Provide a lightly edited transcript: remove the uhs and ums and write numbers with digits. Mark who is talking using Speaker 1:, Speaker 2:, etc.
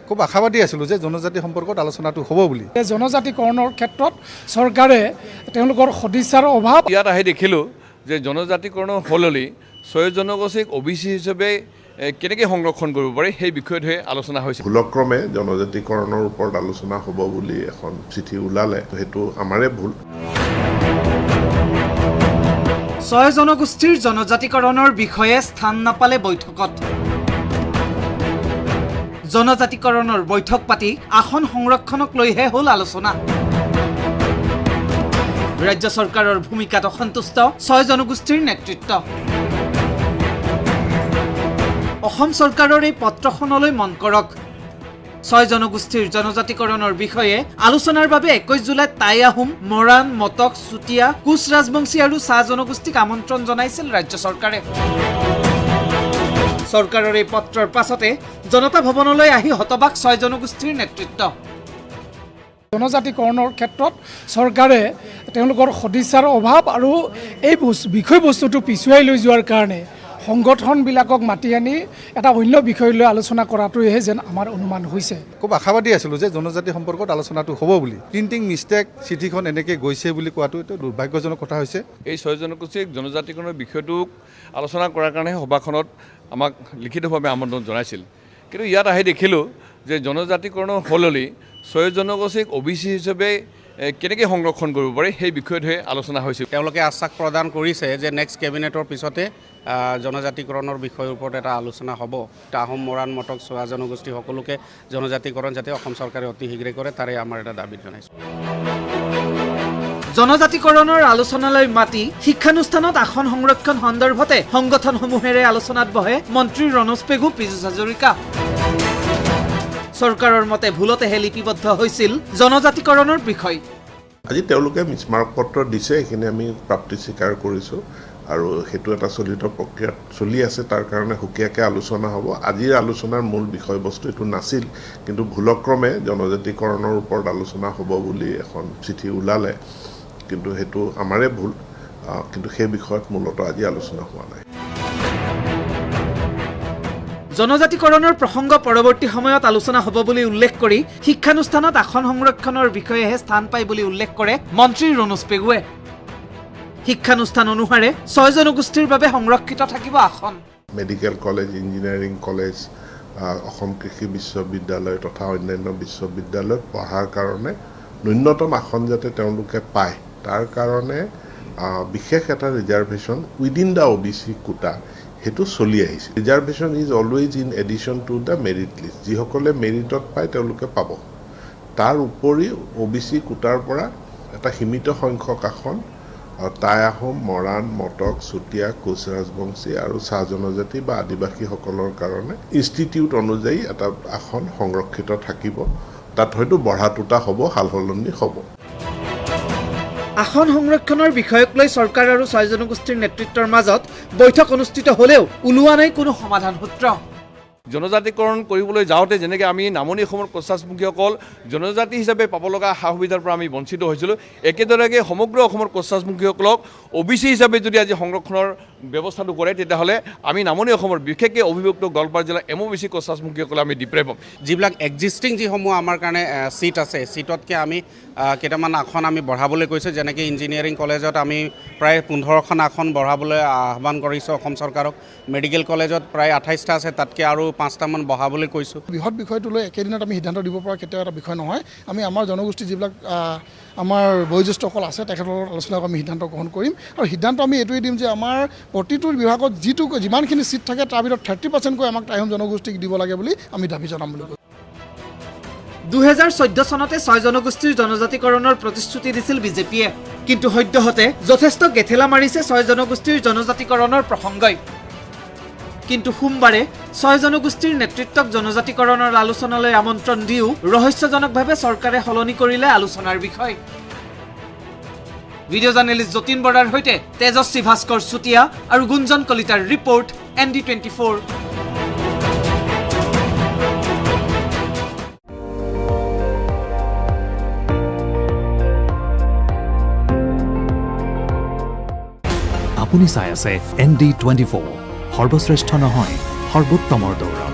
Speaker 1: খুব আশাবাদী আছিলোঁ যে জনজাতি সম্পৰ্কত আলোচনাটো হ'ব বুলি।
Speaker 2: জনজাতিকৰণৰ ক্ষেত্ৰত চৰকাৰে তেওঁলোকৰ সদিচ্ছাৰ অভাৱ।
Speaker 3: ইয়াত আহি দেখিলোঁ যে জনজাতিকৰণৰ সলনি ছয় জনগোষ্ঠীক অ' বি চি হিচাপে কেনেকৈ সংৰক্ষণ কৰিব পাৰি, সেই বিষয়টোহে আলোচনা হৈছে।
Speaker 4: ভুলক্ৰমে জনজাতিকৰণৰ ওপৰত আলোচনা হ'ব বুলি এখন চিঠি ওলালে, সেইটো আমাৰে ভুল।
Speaker 5: ছয় জনগোষ্ঠীৰ জনজাতিকৰণৰ বিষয়ে স্থান নাপালে বৈঠকত। জনজাতিকৰণৰ বৈঠক পাতি আসন সংৰক্ষণক লৈহে হ'ল আলোচনা। ৰাজ্য চৰকাৰৰ ভূমিকাত অসন্তুষ্ট ছয় জনগোষ্ঠীৰ নেতৃত্ব। অসম চৰকাৰৰ এই পত্ৰখনলৈ মন কৰক। ছয় জনগোষ্ঠীৰ জনজাতিকৰণৰ বিষয়ে আলোচনাৰ বাবে 21 জুলাইত টাই আহোম, মৰাণ, মটক, চুতীয়া, কোচ ৰাজবংশী আৰু চাহ জনগোষ্ঠীক আমন্ত্ৰণ জনাইছিল ৰাজ্য চৰকাৰে। চৰকাৰৰ এই পত্ৰৰ পাছতে জনতা ভৱনলৈ আহি হতবাক ছয় জনগোষ্ঠীৰ নেতৃত্ব।
Speaker 2: জনজাতিকৰণৰ ক্ষেত্ৰত চৰকাৰে তেওঁলোকৰ সদিচ্ছাৰ অভাৱ আৰু এই বিষয়বস্তুটো পিছুৱাই লৈ যোৱাৰ কাৰণে সংগঠনবিলাকক মাতি আনি এটা অন্য বিষয় লৈ আলোচনা কৰাটোহে যেন আমাৰ অনুমান হৈছে।
Speaker 1: খুব আশাবাদী আছিলোঁ যে জনজাতি সম্পৰ্কত আলোচনাটো হ'ব বুলি। প্ৰিণ্টিং মিষ্টেক, চিঠিখন এনেকৈ গৈছে বুলি কোৱাটো এইটো দুৰ্ভাগ্যজনক কথা হৈছে।
Speaker 3: এই ছয় জনগোষ্ঠীক জনজাতিকৰণৰ বিষয়টোক আলোচনা কৰাৰ কাৰণে সভাখনত আমাক লিখিতভাৱে আমন্ত্ৰণ জনাইছিল। কিন্তু ইয়াত আহি দেখিলোঁ যে জনজাতিকৰণৰ সলনি ছয় জনগোষ্ঠীক অ' বি চি হিচাপে কেনেকৈ সংৰক্ষণ কৰিব পাৰি, সেই বিষয়টোহে আলোচনা হৈছে।
Speaker 6: তেওঁলোকে আশ্বাস প্ৰদান কৰিছে যে নেক্সট কেবিনেটৰ পিছতে জনজাতিকৰণৰ বিষয়ৰ ওপৰত এটা আলোচনা হ'ব। আহোম, মৰাণ, মটক, চাহ জনগোষ্ঠী সকলোকে জনজাতিকৰণ যাতে অসম চৰকাৰে অতি শীঘ্ৰে কৰে, তাৰে আমাৰ এটা দাবী জনাইছোঁ।
Speaker 5: জনজাতিকৰণৰ আলোচনালৈ মাতি শিক্ষানুষ্ঠানত আসন সংৰক্ষণ সন্দৰ্ভতে সংগঠনসমূহেৰে আলোচনাত বহে মন্ত্ৰী ৰণোজ পেগু, পীযুষ হাজৰিকা। চৰকাৰৰ মতে ভুলতেহে লিপিবদ্ধ হৈছিল জনজাতিকৰণৰ বিষয়।
Speaker 4: আজি তেওঁলোকে স্মাৰকপত্ৰ দিছে, সেইখিনি আমি প্ৰাপ্তি স্বীকাৰ কৰিছোঁ আৰু সেইটো এটা চলিত প্ৰক্ৰিয়াত চলি আছে। তাৰ কাৰণে সুকীয়াকৈ আলোচনা হ'ব। আজিৰ আলোচনাৰ মূল বিষয়বস্তু এইটো নাছিল, কিন্তু ভুলক্ৰমে জনজাতিকৰণৰ ওপৰত আলোচনা হ'ব বুলি এখন চিঠি ওলালে, কিন্তু সেইটো আমাৰে ভুল। কিন্তু সেই বিষয়ত মূলতঃ আজি আলোচনা হোৱা নাই।
Speaker 5: জনজাতিকৰণৰ প্ৰসংগ পৰৱৰ্তী সময়ত আলোচনা হ'ব বুলি উল্লেখ কৰি শিক্ষানুষ্ঠানত আসন সংৰক্ষণৰ বিষয়েহে স্থান পায় বুলি উল্লেখ কৰে মন্ত্ৰী ৰণোজ পেগুৱে। শিক্ষানুষ্ঠান অনুসাৰে ছয় জনগোষ্ঠীৰ বাবে সংৰক্ষিত থাকিব আসন।
Speaker 4: Medical college, engineering college, Assam কৃষি বিশ্ববিদ্যালয় তথা অন্যান্য বিশ্ববিদ্যালয়ত পঢ়াৰ কাৰণে ন্যূনতম আসন যাতে তেওঁলোকে পায়, তাৰ কাৰণে বিশেষ এটা reservation within the OBC quota সেইটো চলি আহিছে। Reservation is always in addition to the merit list. যিসকলে মেৰিটত পায়, তেওঁলোকে পাব। তাৰ উপৰি অ' বি চি কোটাৰ পৰা এটা সীমিত সংখ্যক আসন টাই আহোম, মৰাণ, মটক, চুতীয়া, কোচ ৰাজবংশী আৰু চাহ জনজাতি বা আদিবাসীসকলৰ কাৰণে ইনষ্টিটিউট অনুযায়ী এটা আসন সংৰক্ষিত থাকিব। তাত হয়তো বঢ়া টুটা হ'ব, সাল সলনি হ'ব।
Speaker 5: আসন সংৰক্ষণৰ বিষয়ক লৈ চৰকাৰ আৰু ছয় জনগোষ্ঠীৰ নেতৃত্বৰ মাজত বৈঠক অনুষ্ঠিত হ'লেও ওলোৱা নাই কোনো সমাধান সূত্ৰ।
Speaker 3: জনজাতিকৰণ কৰিবলৈ যাওঁতে যেনেকৈ আমি নামনি অসমৰ কোচ ৰাজবংশীসকল জনজাতি হিচাপে পাব লগা সা সুবিধাৰ পৰা আমি বঞ্চিত হৈছিলোঁ, একেদৰে সমগ্ৰ অসমৰ কোচ ৰাজবংশীসকলক অ' বি চি হিচাপে যদি আজি সংৰক্ষণৰ ব্যৱস্থাটো কৰে, তেতিয়াহ'লে আমি নামনি অসমৰ, বিশেষকৈ অবিভক্ত গোৱালপাৰা জিলাৰ এম অ' বি চি কোচ ৰাজবংশীসকলে আমি ডিপ্ৰাইভ হ'ম।
Speaker 6: যিবিলাক এক্সিষ্টিং যিসমূহ আমাৰ কাৰণে ছিট আছে, ছিটতকৈ আমি কেইটামান আসন আমি বঢ়াবলৈ কৈছোঁ। যেনেকৈ ইঞ্জিনিয়াৰিং কলেজত আমি প্ৰায় 15খন আসন বঢ়াবলৈ আহ্বান কৰিছোঁ অসম চৰকাৰক। মেডিকেল কলেজত প্ৰায় 28টা আছে, তাতকৈ আৰু পাঁচটামান বঢ়াবলৈ কৈছোঁ।
Speaker 7: বৃহৎ বিষয়টো লৈ একেদিনত আমি সিদ্ধান্ত দিব পৰা কেতিয়াও এটা বিষয় নহয়। আমি আমাৰ জনগোষ্ঠী যিবিলাক আমাৰ বয়োজ্যেষ্ঠসকল আছে, তেখেতৰ লগত আলোচনা কৰি আমি সিদ্ধান্ত গ্ৰহণ কৰিম আৰু সিদ্ধান্ত আমি এইটোৱেই দিম যে আমাৰ প্ৰতিটো বিভাগত যিমানখিনি ছিট থাকে, তাৰ ভিতৰত 30%কৈ আমাক টাই আহোম জনগোষ্ঠীক দিব লাগে বুলি আমি দাবী জনাম বুলি কৈছোঁ।
Speaker 5: 2014 চনতে ছয় জনগোষ্ঠীৰ জনজাতিকৰণৰ প্ৰতিশ্ৰুতি দিছিল বিজেপিয়ে। কিন্তু সদ্যহতে যথেষ্ট গেথেলা মাৰিছে ছয় জনগোষ্ঠীৰ জনজাতিকৰণৰ প্ৰসংগই। কিন্তু সোমবাৰে ছয় জনগোষ্ঠীৰ নেতৃত্বক জনজাতিকৰণৰ আলোচনালৈ আমন্ত্ৰণ দিও ৰহস্যজনকভাৱে চৰকাৰে সলনি কৰিলে আলোচনাৰ বিষয়। ভিডিঅ' জাৰ্নেলিষ্ট যতীন বৰাৰ সৈতে তেজস্বী ভাস্কৰ চুতীয়া আৰু গুঞ্জন কলিতাৰ ৰিপৰ্ট, এনডি 24।
Speaker 8: আপুনি চাই আছে এনডি 24, সৰ্বশ্ৰেষ্ঠ নহয়, সৰ্বোত্তমৰ দৌৰত।